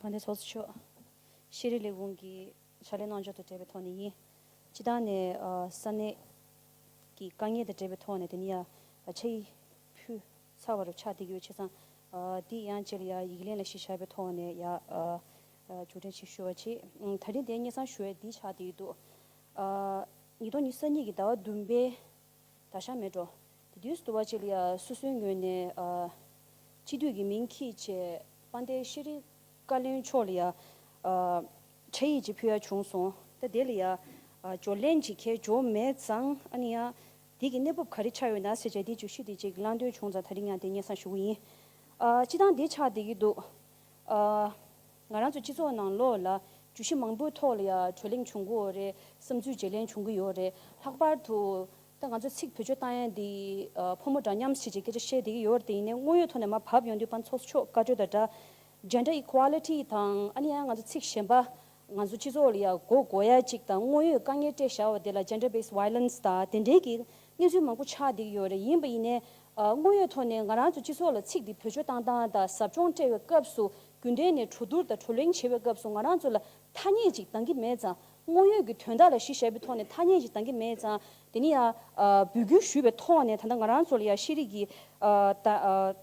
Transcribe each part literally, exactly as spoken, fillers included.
དགའ་ལྡན་ཚོགས་གཙོ་མཆོག་ཤེས་རིག་ལས་ཁུངས་ཀྱི་ཕྱག་ལས་གནང་ཕྱོགས་དང་འབྲེལ་བའི་ཐོག་ནས་ཡིན། སྤྱི་བཏང་ནས་ཨ་ས་གནས་ཀྱི་དཀའ་ངལ་དང་འབྲེལ་བའི་ཐོག་ནས་དེ་ནས་ཡ་ཨ་ཆ་ཡིག་ཕུལ་ཚར་བ་རུ་ཆགས་བསྡད་ཀྱི་ཡོད། བྱས་ཙང་ཨ་འདི་ཡང་རྗེས་ལ་ཡ་ཡིག་ལན་ལ་གཞི་བཞག་པའི་ཐོག་ནས་ཡ་ཨ་ཨ་མཇུག་སྒྲིལ་ཅིག་ཞུ་བ་བྱེད། ཨ་ད་རིང་དེ་སྙན་སེང་ཞུ་ཡ་འདི་ཆགས་བསྡད་ཀྱི་འདུག་ཨ་ཉིས་སྟོང་ཉི་ཤུ་རྩ་གཉིས་ཀྱི་ཟླ་བ་བདུན་པའི་ད་ཆ་མེད་འགྲོ། དེ་དུས་སུ་དུ་བ་ཅིག་ལ་ཡ་སོ་སོའི་ངོས་ནས་ཨ་སྤྱི་འཐུས་ཀྱི་མིང་འཁྱེར་བྱས་དཔལ་ལྡན་ཤེས་རིག་བཀའ་བློན་མཆོག་ལ་ཡ་ཨ་ཕྱག་ཡིག་ཅིག་ཕུལ་ཡ་བྱུང་སོང་། ད་དེ་ལ་ཡ་ཨ་འབྱོར་ལན་ཅིག་གས་འབྱོར་མེད་ཙང་། ཨ་ནི་ཡ་དེ་གི་གནས་བབ་ག་རེ་ཆགས་ཡོད་ན་ཟེར་བྱས་དེ་བརྗོད་གཞི་དེ་ཅིག་གླེང་འདོད་བྱུང་ཙང་ད་རིང་ཡང་དེ་སྙན་སེང་ཞུ་གི་ཡིན། ཨ་སྤྱི་བཏང་དེ་ཆགས་བསྡད་ཀྱི་འདུག་ཨ་ང་རང་ཚོ་སྤྱི་ཚོགས་ནང་ལོགས་ལ་བརྗོད་གཞི་མང་པོའི་ཐོག་ལ་ཡ་གྲོས་གླེང་བྱུང་གི་ཡོད་རེད། བསམ་ཚུལ་བརྗེ་ལེན་བྱུང་གི་ཡོད་རེད། ལྷག་པར་དུ་ད་ང་ཚོ་ཚིག་བེད་སྤྱོད་བཏང་ཡ་འདི་ཨ་ཕོ་མོ་འདྲ་མཉམ་ཞེས་ཀྱི་སྐད་ཆ་བཤད་བསྡད་ཀྱི་ཡོད་རེད། དེ་ཡིན་ནའི་དངོས་ཡོད་ཐོག་ནས་མར་བབས་ཡོང་དུས་དཔལ་ཚོགས་གཙོ་མཆོག་བཀའ་འཁྲོལ་དང་སྦྲགས། Gender equality དང་ཨ་ནི་ཡང་ང་ཚོ་ཚིག་གཞན་པ་ང་ཚོ་སྤྱི་ཚོགས་ལ་ཡ་གོ་དགོས་ཡ་གཅིག་དང་དངོས་ཡོད་དཀའ་ངལ་སྤྲད་བཞག་པ་དེ་ལ་gender based violence དང་དེ་འདྲའི་གི་གནས་ཚུལ་མང་པོ་ཆགས་བསྡད་ཀྱི་ཡོད་རེད། ཡིན་པ་ཡིན་ནའི་ཨ་དངོས་ཡོད་ཐོག་ནས་ང་རང་ཚོ་སྤྱི་ཚོགས་ལ་ཚིག་འདི་བེད་སྤྱོད་བཏང་སྟངས་དང་ཟབ་སྦྱོང་སྤྲད་པའི་སྐབས་སུ་རྒྱུན་ལྡན་ནས་གྲོས་བསྡུར་དང་གྲོས་གླེང་བྱེད་པའི་སྐབས་སུ་ང་རང་ཚོ་ལ་ཐ་སྙད་ཅིག་འདང་གི་མེད་ཙང་། དངོས་ཡོད་ཀྱི་དོན་དག་ལ་གཞི་བཞག་པའི་ཐོག་ནས་ཐ་སྙད་ཅིག་འདང་གི་མེད་ཙང་། དེ་ནི་ཡ་ཨ་འབོད་སྐུལ་ཞུས་པའི་ཐོག་ནས་ད་ལྟ་ང་རང་ཚོ་ལ་ཡ་ཤེས་རིག་གི་ཨ་ད་ཨ་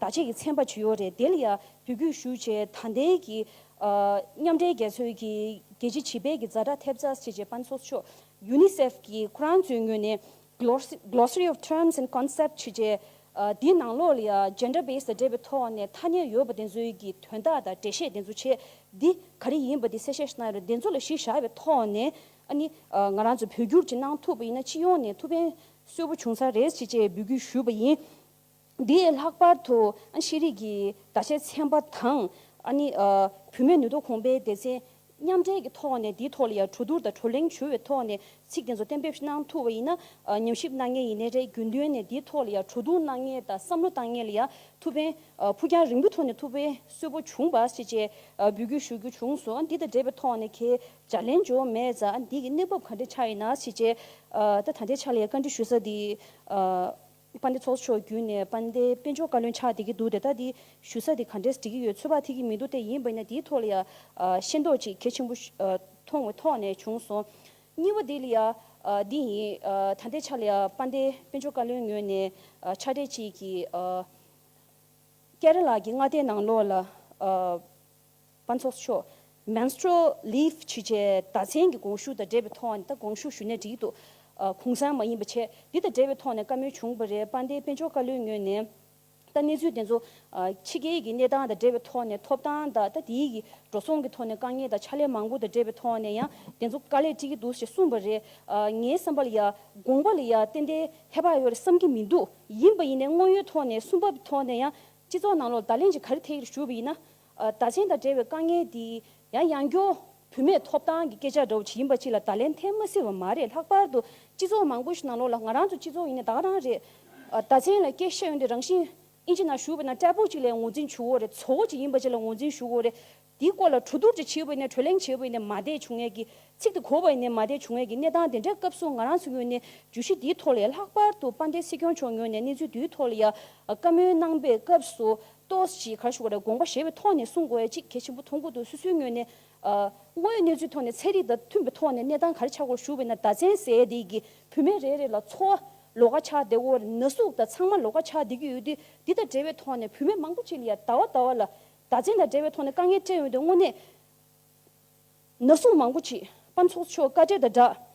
བརྡ་ཆད་ཀྱི་ཚན་པ་ཅིག་ཡོད་རེད། དེ་ལ་ཡ་འབོད་སྐུལ་ཞུས་བྱས་ད་ལྟའི་གི་ཨ་མཉམ་འབྲེལ་རྒྱལ་ཚོགས་ཀྱི་རྒྱལ་སྤྱི་བྱིས་པའི་གི་ཛ་དྲག་ཐེབས་རྩ་ཞེས་བྱས་དཔལ་ཚོགས་གཙོ་མཆོག་UNICEF གི་ཁོ་རང་ཚོའི་ངོས་ནས་Gloss- Glossary of Terms and Concept ཞེས་བྱས་ཨ་འདི་ནང་ལོགས་ལ་ཡ་gender based དང་འབྲེལ་བའི་ཐོག་ནས་ཐ་སྙད་ཡོད་པ་དེ་ཚོའི་གི་དོན་དག་དང་འགྲེལ་བཤད་དེ་ཚོ་བྱས། འདི་ག་རེ་ཡིན་པ་འདི་གསལ་བཤད་ཞིག་གནང་ཡོད་རེད། དེ་ཚོ་ལ་གཞི་བཞག་པའི་ཐོག་ནས་ཨ་ནི་ཨ་ང་རང་ཚོ་བོད་བསྒྱུར་ཅིག་གནང་ཐུབ་པ་ཡིན་ན་སྤྱི་ཡོངས་ནས་ཐུགས་ཕན་གསོས་པོ་བྱུང་ས་རེད་ཅེས་བཅས་འབོད་སྐུལ་ཞུས་པ་ཡིན། འདིས་ལྷག་པར་དུ་ཨ་ཤེས་རིག་གི་བརྡ་ཆད་ཚན་པ་དང་ཨ་ནི་ཨ་བུད་མེད་ནུས་སྟོབས་གོང་སྤེལ་སྡེ་ཚན་མཉམ་འབྲེལ་གྱི་ཐོག་ནས་འདིའི་ཐོག་ལ་ཡང་གྲོས་བསྡུར་དང་གྲོས་གླེང་བྱུང་བའི་ཐོག་ནས་ཚིག་དེ་ཚོ་གཏན་འབེབས་གནང་ཐུབ་པ་ཡིན་ན། ཨ་ཉམས་ཞིབ་གནང་མཁན་ཡིན་ནའི་རེད། རྒྱུན་གཏན་ནས་འདིའི་ཐོག་ལ་ཡང་གྲོས་བསྡུར་གནང་མཁན་དང་བསམ་བློ་བཏང་མཁན་ལ་ཡང་ཐུགས་ཕན་ཨ་ཕུགས་རྒྱང་རིང་པོའི་ཐོག་ནས་ཐུགས་ཕན་གསོས་པོ་བྱུང་བ་ཞེས་བཅས་ཨ་འབོད་སྐུལ་ཞུ་རྒྱུ་བྱུང་སོང་། འདི་དང་འབྲེལ་བའི་ཐོག་ནས་གལ་ལྗགས་ལན་འབྱོར་མེད་ཙང་འདི་གི་གནས་བབ་ག་འདྲ་ཆགས་ཡིན་ན་ཞེས་བཅས་ཨ་ད་ད་ལྟའི་ཆ་ལ་ཡང་བཀའ་འདྲི་ཞུ་ས་འདི་ཨ། དཔལ་ལྡན་ཚོགས་གཙོ་མཆོག་བརྒྱུད་ནས་དཔལ་ལྡན་དཔལ་འབྱོར་བཀའ་བློན་ཆགས་བསྡད་ཀྱི་འདུག་དེ་ལྟ་འདི་ཞུ་ས་འདི་ག་འདྲས་འགྲིག་གི་ཡོད། ཚོད་དཔག་ཐེབས་ཀྱི་མི་འདུག་དེ་ཡིན་པ་ཡིན་ན་དེའི་ཐོག་ལ་ཡ་ཨ་ཤེས་རྟོགས་ཅིག་གལ་ཆེན་པོ་ཞིག་ཨ་མཐོང་བའི་ཐོག་ནས་བྱུང་སོང་། གཉིས་པ་འདི་ལ་ཡ་ཨ་འདི་ཡིན། ཨ་ད་ལྟའི་ཆ་ལ་ཡ་དཔལ་ལྡན་དཔལ་འབྱོར་བཀའ་བློན་ངོས་ནས་ཨ་ཕྱག་སྦྲེལ་ཅིག་གིས་ཨ་ཀེ་ར་ལ་གི་མངའ་སྡེ་ནང་ལོགས་ལ་ཨ་དཔལ་ཚོགས་གཙོ་མཆོག menstrual leave ཅེས་བྱའི་ཟླ་མཚན་གྱི་དགོངས་ཞུ་དང་འབྲེལ་བའི་ཐོག་ནས། ད་དགོངས་ཞུ་ཞུས་ནའི་འགྲིག་འདུག་ཨ་གུང་སེང་མ་ཡིན་པ་བྱས། འདི་དང་འབྲེལ་བའི་ཐོག་ནས་བཀའ་མོལ་བྱུང་བ་རེད། དཔལ་ལྡན་དཔལ་འབྱོར་བཀའ་བློན་ངོས་ནས་ད་གནས་ཚུལ་དེ་ཚོ་ཨ་ཕྱི་རྒྱལ་གྱི་གནས་སྟངས་དང་འབྲེལ་བའི་ཐོག་ནས་ཐོབ་ཐང་དང་ད་དེའི་གི་འགྲོ་སོང་གི་ཐོག་ནས་དཀའ་ངལ་དང་ཕྱག་ལས་མང་པོ་དང་འབྲེལ་བའི་ཐོག་ནས་ཡང་དེ་ཚོ་དཀའ་ལས་འཕྲད་ཀྱི་འདུག་ཞེས་གསུངས་པ་རེད། ཨ་ངའི་བསམ་པ་ལ་ཡ་དགོངས་པ་ལ་ཡ་ཏན་ཏན་ཧེ་བག་ཡོད་རེད་བསམ་གྱི་མི་འདུག་ཡིན་པ་ཡིན་ནའི་དངོས་ཡོད་ཐོག་ནས་གསུམ་པ་ཐོག་ནས་ཡང་སྤྱི་ཚོགས་ནང་ལོགས་བརྡ་ལན་ཅིག་ག་རེ་ཐེབས་ཀྱི་རེད་ཞུས་པ་ཡིན་ན། ཨ་ཟླ་མཚན་དང་འབྲེལ་བའི་དཀའ་ངལ་འདི་ཡང་ཡང་སྐྱར་བུད་མེད་ཐོབ་ཐང་གི་སྐད་ཆ་འདྲ་བོ་ཅིག་ཡིན་པ་ཅིག་ལ་བརྡ་ལན་ཐེབས་མ་སྲིད་པ་མ་རེད། ལྷག་པར་དུ་སྤྱི་ཚོགས་མང་པོ་ཞིག་ནང་ལོགས་ལ་ང་རང་ཚོ་སྤྱི་ཚོགས་ཡིན་ནའི་ད་ག་རང་རེད། ཨ་ཟླ་མཚན་ལ་སྐད་བཤད་ཡོང་དུས་རང་བཞིན་ཨིན་ཇི་ནང་ཞུས་པ་ན་ཊེ་བུ་ཅིག་ལ་ངོས་འཛིན་ཞུ་གི་ཡོད་རེད། བཙོག་པ་ཅིག་ཡིན་པ་ཅིག་ལ་ངོས་འཛིན་ཞུ་གི་ཡོད་རེད། འདིའི་སྐོར་ལ་གྲོས་བསྡུར་ཅིག་བྱེད་པ་ཡིན་ནའི་གྲོས་གླེང་བྱེད་པ་ཡིན་ནའི་མ་བསྡད་བྱུང་ཡས་ཀྱི། ཚིག་དེ་གོ་བ་ཡིན་ནའི་མ་བསྡད་བྱུང་ཡས་ཀྱི་གནས་སྟངས་དེ་འདྲའི་སྐབས་སུ་ང་རང་ཚོའི་ངོས་ནས་བརྗོད་གཞི་འདིའི་ཐོག་ལ་ཡ། ལྷག་པར་དུ་དཔལ་ལྡན་སྲིད་སྐྱོང་མཆོག་ངོས་ནས་གནས་ཚུལ་འདིའི་ཐོག་ལ་ཡ་བཀའ་མོལ་གནང་པའི་སྐབས་སུ་ཏོག་ཙམ་ག་རེ་ཞུ་དགོས་རེད། དགོངས་པ་བཞེས་པའི་ཐོག་ནས་གསུང་དགོས་ཡ་གཅིག་གལ་ཆེན་པོ་མཐོང་གི་འདུག་སོ་སོའི་ངོས་ནས་ཨ་དངོས་ཡོད་གནས་ཚུལ་ཐོག་ནས་ཚན་རིག་དང་མཐུན་པའི་ཐོག་ནས་གནས་སྟངས་ག་རེ་ཆགས་ཀྱི་ཡོད་ཞུ་བ་ཡིན་ན། ཟླ་མཚན་ཟེར་ཡ་དེ་གི་བུད་མེད་རེ་རེ་ལ་ཚོར་བ་ལོགས་ཀ་ཆགས་བསྡད་ཡོད་རེད། ན་ཟུག་དང་ཚང་མ་ལོགས་ཀ་ཆགས་བསྡད་ཀྱི་ཡོད་དུས། འདི་དང་འབྲེལ་བའི་ཐོག་ནས་བུད་མེད་མང་པོ་ཅིག་ལ་ཡ་ཟླ་བ་ཟླ་བ་ལ་ཟླ་མཚན་དང་འབྲེལ་བའི་ཐོག་ནས་དཀའ་ངལ་འཕྲད་ཡོང་དུས་དངོས་གནས། ན་ཟུག་མང་པོ་ཅིག་དཔལ་ཚོགས་གཙོ་མཆོག་བཀའ་འཁྲོལ་དང་སྦྲགས།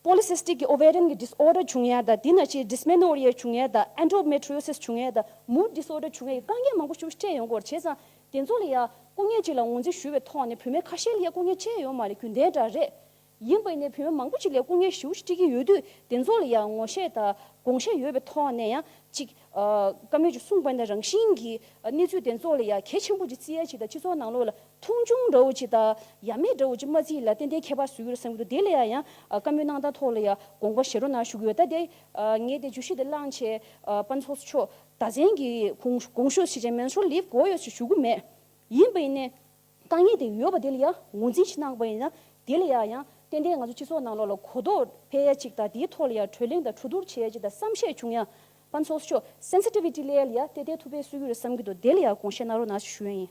Polycystic ovarian གི་disorder བྱུང་ཡ་དང་། དེ་ནང་བཞིན་dysmenorrhea བྱུང་ཡ་དང་། endometriosis བྱུང་ཡ་དང་། mood disorder བྱུང་ཡ་ཡི་དཀའ་ངལ་མང་པོ་ཞིག་འཕྲད་ཡོང་གི་ཡོད་རེད། བྱས་ཙང་དེ་ཚོ་ལ་ཡ་སྐུ་ངལ་ཅིག་ལ་ངོས་འཛིན་ཞུས་པའི་ཐོག་ནས་བུད་མེད་ཁ་ཤས་ལ་ཡ་སྐུ་ངལ་འཕྲད་ཡོད་མ་རེད། རྒྱུན་ལྡན་འདྲ་རེད། ཡིན་པ་ཡིན་ནའི་བུད་མེད་མང་པོ་ཅིག་ལ་སྐུ་ངལ་ཞེ་པོ་ཅིག་འཕྲད་ཀྱི་ཡོད་དུས། དེ་ཚོ་ལ་ཡ་ངོ་ཤེས་དང་དགོངས་ཤེས་ཡོད་པའི་ཐོག་ནས་ཡང་ཅིག་ཨ་བཀའ་མོལ་ཅིག་གསུངས་པ་ཡིན་ན་རང་བཞིན་གྱིས་ཨ་གནས་ཚུལ་དེ་ཚོ་ལ་ཡ་གལ་ཆེན་པོ་ཅིག་བརྩི་ཡ་ཅིག་དང་། སྤྱི་ཚོགས་ནང་ལོགས་ལ་མཐོང་ཆུང་འདྲ་བོ་ཅིག་དང་ཡ་མེད་འདྲ་བོ་ཅིག་མ་བརྩིས་ལ་ཏན་ཏན་ཁྱད་པར་བཟོ་གི་རེད་བསམ་གྱི་འདུག་དེ་ལ་ཡ་ཡང་ཨ་བཀའ་མོལ་གནང་སྟངས་ཐོག་ལ་ཡ་དགོངས་པ་བཞེས་རོགས་གནང་ཞུ་གི་ཡོད། ད་དེ་ཨ་ངས་དེ་བརྗོད་གཞི་དེ་བླངས་བྱས། ཨ་དཔལ་ཚོགས་གཙོ་མཆོག་ཟླ་མཚན་གྱི་དགོངས་དགོངས་ཞུ་ཞེས་བྱས་menstrual leave དགོས་ཡོད་ཅེས་ཞུ་གི་མེད། ཡིན་པ་ཡིན་ནའི། དཀའ་ངལ་དེ་ཡོད་པ་དེ་ལ་ཡང་ངོས་འཛིན་ཞིག་གནང་པ་ཡིན་ན། དེ་ལ་ཡང་ཡང་ཏན་ཏན་ང་ཚོ་སྤྱི་ཚོགས་ནང་ལོགས་ལ་གོ་རྟོགས་འཕེལ་ཡ་ཅིག་དང་། དེའི་ཐོག་ལ་ཡང་གྲོས་གླེང་དང་གྲོས་བསྡུར་བྱེད་ཡ་ཅིག་དང་། བསམ་ཤེས་བྱུང་ཡ། དཔལ་ཚོགས་གཙོ་མཆོག་sensitivity level ལ་ཡང་ཏན་ཏན་ཐུགས་ཕན་གསོས་ཀྱི་རེད་བསམ་གྱི་འདུག་དེ་ལ་ཡང་དགོངས་བཞེས་གནང་རོགས་གནང་ཞུ་ཡ་ཡིན།